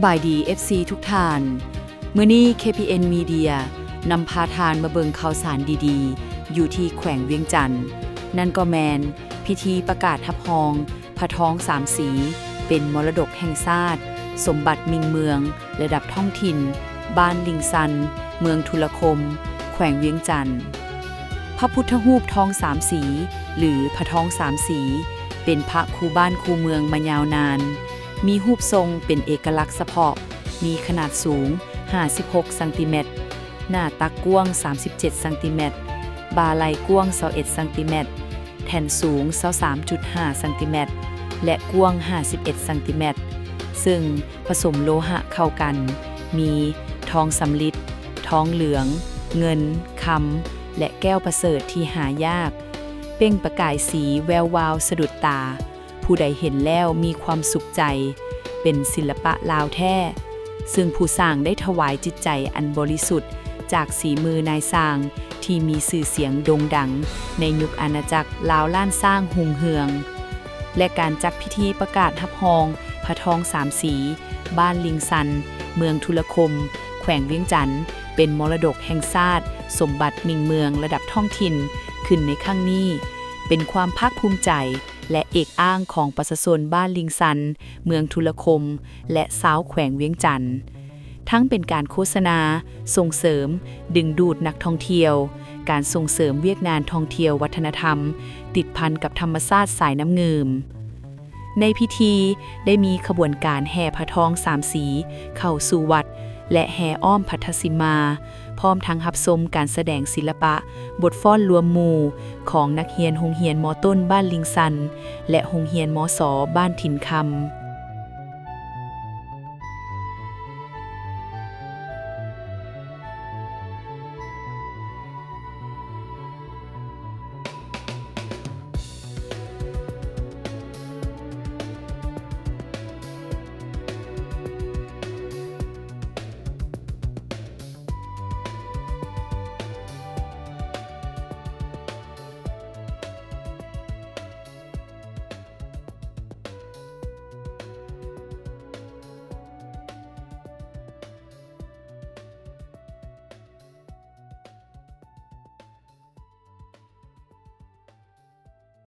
ສະບາຍດີ ເອັຟຊີ ທຸກທ່ານ. ມື້ນີ້ ເຄ ພີ ເອັນ ມີເດຍ ນຳພາທ່ານມາເບິ່ງຂ່າວສານດີໆ ຢູ່ທີ່ແຂວງວຽງຈັນ, ນັ້ນກໍແມ່ນພິທີປະກາດຮັບຮອງພະທອງສາມສີ ເປັນມໍລະດົກແຫ່ງຊາດ, ສົມບັດມິ່ງເມືອງ ລະດັບທ້ອງຖິ່ນ, ບ້ານລິງຊັນ, ເມືອງທຸລະຄົມ, ແຂວງວຽງຈັນ. ພະພຸດທະຮູບທອງສາມສີ ຫຼື ພະທອງສາມສີ ເປັນພະຄູ່ບ້ານຄູ່ເມືອງມາຍາວນານ, ມີຮູບຊົງເປັນເອກະລັກສະເພາະ, ມີຂະໜາດສູງຫ້າສິບຫົກຊັງຕີແມັດ, ໜ້າຕັກກວ້າງສາມສິບເຈັດຊັງຕີແມັດ, ບ່າໄຫຼ່ກວ້າງຊາວເອັດຊັງຕີແມັດ, ແທ່ນສູງຊາວສາມຈຸດຫ້າຊັງຕີແມັດ ແລະ ກວ້າງຫ້າສິບເອັດຊັງຕີແມັດ, ເຊິ່ງ ປະສົມໂລຫະເຂົ້າກັນ, ມີທອງສຳລິດ, ທອງເຫຼືອງ, ເງິນ, ຄຳ ແລະ ແກ້ວປະເສີດທີ່ຫາຍາກ, ເປັ່ງປະກາຍສີແວວວາວສະດຸດຕາ, ຜູ້ໃດເຫັນແລ້ວມີຄວາມສຸກໃຈ, ເປັນສິລະປະລາວແທ້, ເຊິ່ງຜູ້ສ້າງໄດ້ຖວາຍຈິດໃຈອັນບໍລິສຸດຈາກສີມືນາຍຊ່າງ ທີ່ມີຊື່ສຽງໂດ່ງດັງໃນຍຸກອານາຈັກລາວລ້ານຊ້າງຮຸ່ງເຮືອງ ແລະ ການຈັດພິທີປະກາດຮັບຮອງພະທອງສາມສີ ບ້ານລິງຊັນ ເມືອງທຸລະຄົມ ແຂວງວຽງຈັນ ເປັນມໍລະດົກແຫ່ງຊາດ ສົມບັດມິ່ງເມືອງລະດັບທ້ອງຖິ່ນ ຂຶ້ນໃນຄັ້ງນີ້ ເປັນຄວາມພາກພູມໃຈ ແລະ ເອກອ້າງຂອງປະຊາຊົນບ້ານລິງຊັນ ເມືອງທຸລະຄົມ ແລະ ຊາວແຂວງວຽງຈັນ. ທັງເປັນການໂຄສະນາ, ສົ່ງເສີມ, ດຶງດູດນັກທ່ອງທ່ຽວ, ການສົ່ງເສີມວຽກງານທ່ອງທ່ຽວວັດທະນະທຳ ຕິດພັນກັບທຳມະຊາດສາຍນ້ຳງື່ມ. ໃນພິທີໄດ້ມີຂະບວນການແຫ່ພະທອງສາມສີເຂົ້າສູ່ວັດ ແລະ ແຫ່ອ້ອມພັດທະສິມາ, ພ້ອມທັງຮັບຊົມການສະແດງສິລະປະ ບົດຟ້ອນລວມໝູ່ ຂອງນັກຮຽນໂຮງຮຽນ ມ.ຕົ້ນ ບ້ານລິງຊັນ ແລະ ໂຮງຮຽນ ມ.ສ ບ້ານຖິ່ນຄຳ.